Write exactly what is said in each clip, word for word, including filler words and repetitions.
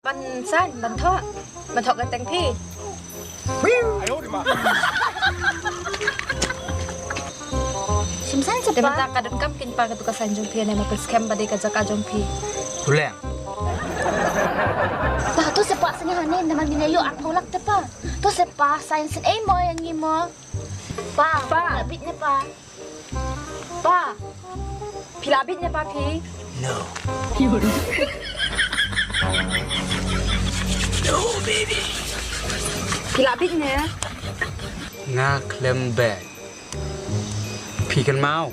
Ban sign, ban thoh. Ban thoh ka teng phi. Shim sign sa pa. Te mynta ka donkam kein pa katu ka sign jong phi ne, ma pynskhem ba dei ka jaka jong phi. Puleng. Pa, to sa pa, sngewbha ne, namar ngin ïa ïoh arphew lak te pa. To sa pa, sign sien ei mo ïa ngi mo. Pa, pa, la bit ne pa. Pa. Phi la bit ne pa phi? No. No, baby. Phi la bit ne? Nga khlem bit. Phi kynmaw.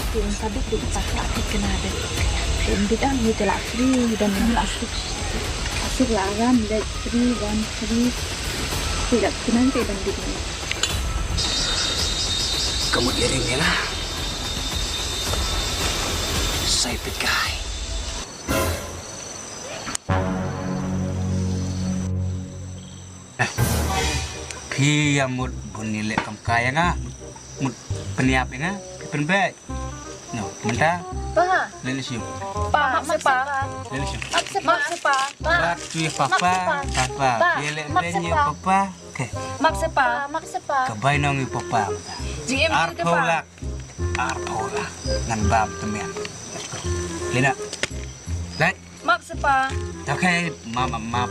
Phi ong sa bit bit pa ka bit kena bit. Phi ong bit am ni te la free dan ni la free. Asik la ram le free dan free. Phi la kena te dan bit ni. Ka mut ïa ring ïa nga. Sai pit kai. Eh, phi ïa mut bun ïaleh kam kai ïa nga. Mut pynïap ïa nga, phi pynbeit. No, mynta. Pa. Leh leh shuh. Pa, map se pa. Leh leh shuh. Map se pa. Map se pa. Pa. Ba tu ïa papa. Map se pa. Papa. Pa. Ïaleh beiñ ïa papa. Okay. Map se pa. Map se pa. Ka bai nong ïa papa mynta. Jingim. Arphew lak. Arphew lak. Ngan bam temian. Let's go. Lina. Lait. Map se pa. Okay, map, map, map.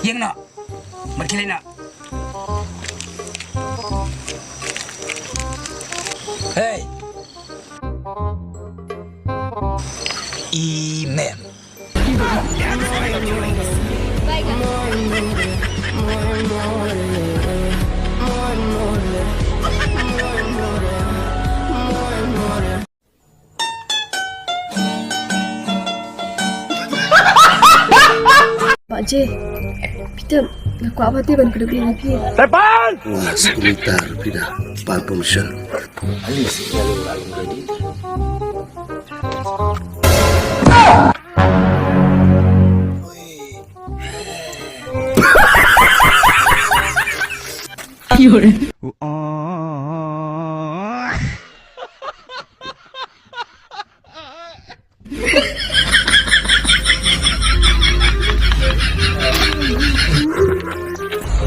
Ïeng noh. Mat khie leit noh. Hey. Amen. Bah Jay, phi tip, nga kwah ba te ban kdew ïa phi. Tepan! Nga sngewthuh phi da, ban pumsel. Ali si nga lu alam jadi. Yore.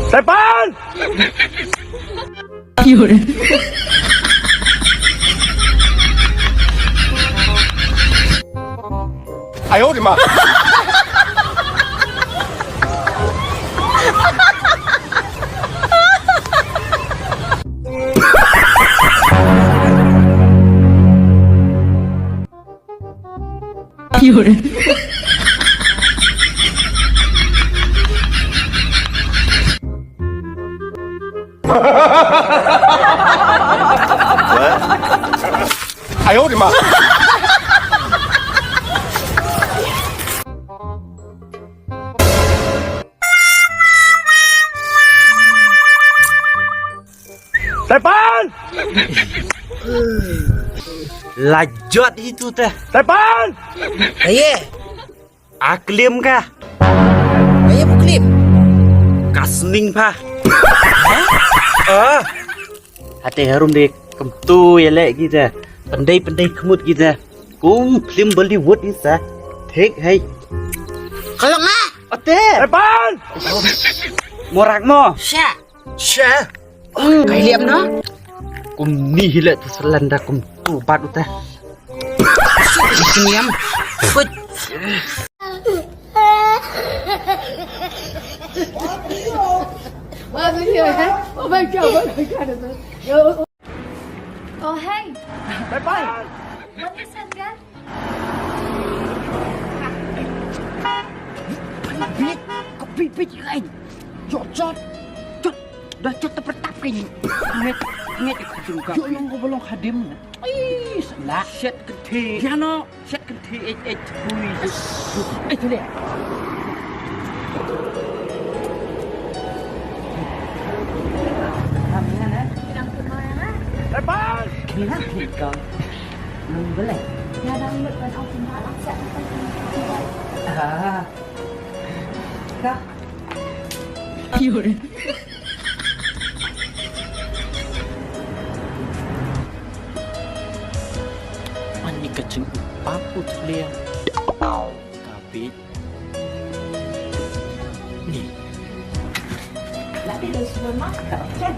Tepan! Ayo di ma. Ayo di ma. Tepan! La jot hi tu te. Tepan! Aye. A klim ka. Aye bu klim. Ka sning pha. Ah. Ate harum de kemtu ïaleh kita. Pendai pendai kemut kita. Kum film Bollywood ni sa. Thik hai. Kalau nga. Ate. Tepan! Morak mo. Sha. Sha. Kai liam no. Kum ni hi leh tu selan da kum tu bat uta. Niam. Put. Oh my God, oh my God. Oh, hey. Bye bye. What is that, guy? Bit, bit, bit, bit, bit. Jot, jot. Jot. Dah jot terpertap ke ni. Nget, nget ka jung ka. Jot long ko bolong hadim. Ih, salah. Shet kete. Ya no, shet kete, eh, eh, pui. Eh, tu dia. Lepas. Kena kau. Nang boleh. Ya, dah, lut, dah, aku nak, aku nak, aku nak. Ah. Dah. Ani kacang paku teliang. Pete. Ni. Lati dari supermarket. Kan?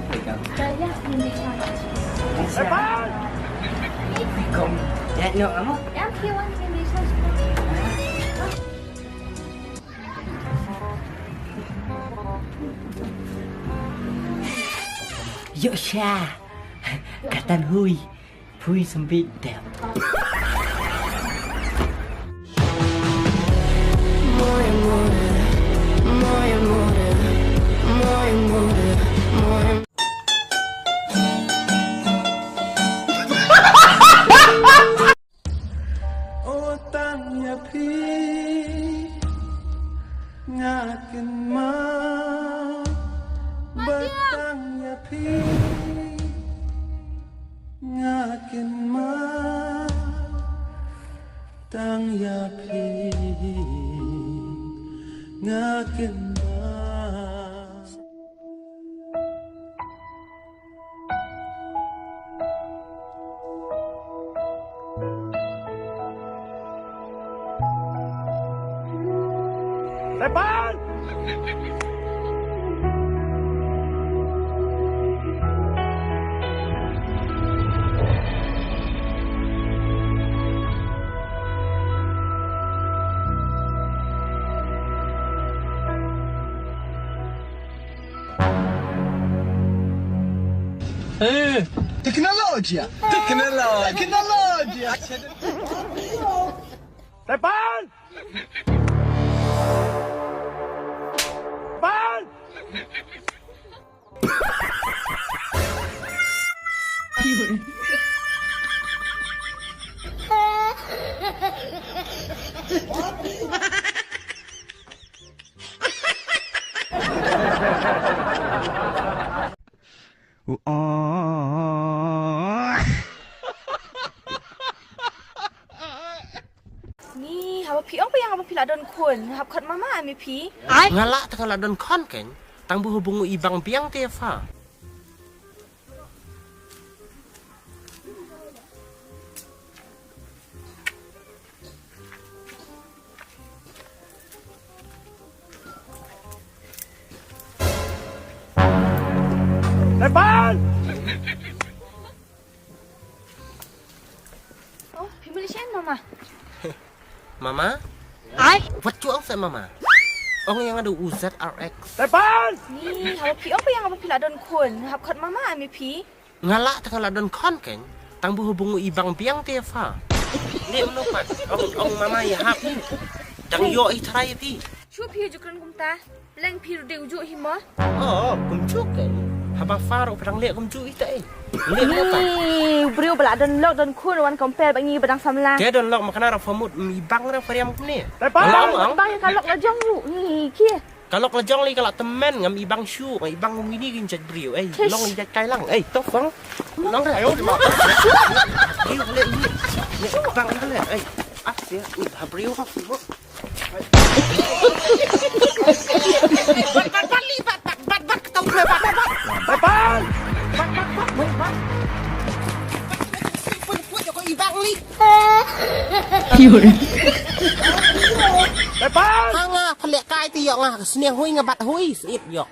Daya yang desa. Assalamualaikum. Ya, no, kamu? Yang kiwan yang desa. Yuk, Syah. Katan hui. Phui sempit dep. O tang ïa phi nga kynmaw. Ba tang ïa phi nga kynmaw. Tang ïa phi nga kynmaw. Sepan! Eh, teknologi. Teknologi. Teknologi. Tepan! Tepan! Ni, haba phi ong ba ïa nga ba phi la don khun, hap khot mama em ïa phi. Nga lah te nga la don khun kein, tang ba haba ngu i bang biang te ïa pha. Tepan! Oh, phi mut leit sha ïing, mama. Mama? Ai. Wat ju ong sa mama. Ong ïa nga da u Z R X. Tepan! Ni, haba phi ong ba ïa nga ba phi la don khun, hap khot mama em ïa phi. Nga lah te nga la don khun kein, tang ba haba ngu i bang biang te ïa pha. Leh mano pat, ong, ong mama ïa hap ni. Dang ïoh i trai ïa phi. Shu phi ju kren kumta, leng phi ruh dei u juh hi mo. Oh, kumjuh kein. Haba pha ruh pha dang leh kumjuh ita eh. Leh mano pat. Ni, u briew ba la don lok don khun wan compare bad ngi ba dang samla. Te don lok ma kane ruh pha mut i bang ruh pha riam kumne. Bang ïa ka lok la jong u. Ni, ki. Ka lok la jong lei ka la tymmen, ngam i bang shuh, nga i bang kum ine ki jait briew. Ei, long i jait kai lang. Ei, to fang. Long re. Ayo, di ma. Briew le ni. Ni bang le. Ei, ap sia, ni ha briew ha. Bat, bat, bat, li, bat, bat, bat, bat, ketawa, bat, bat, bat. Bat, bat. Bat, bat, bat, bat, bat. Pun, pun, joko i bang li. Tepan! Ha nga pha leh kai te ïoh nga ka sniang hui nga bat hui sip ïoh.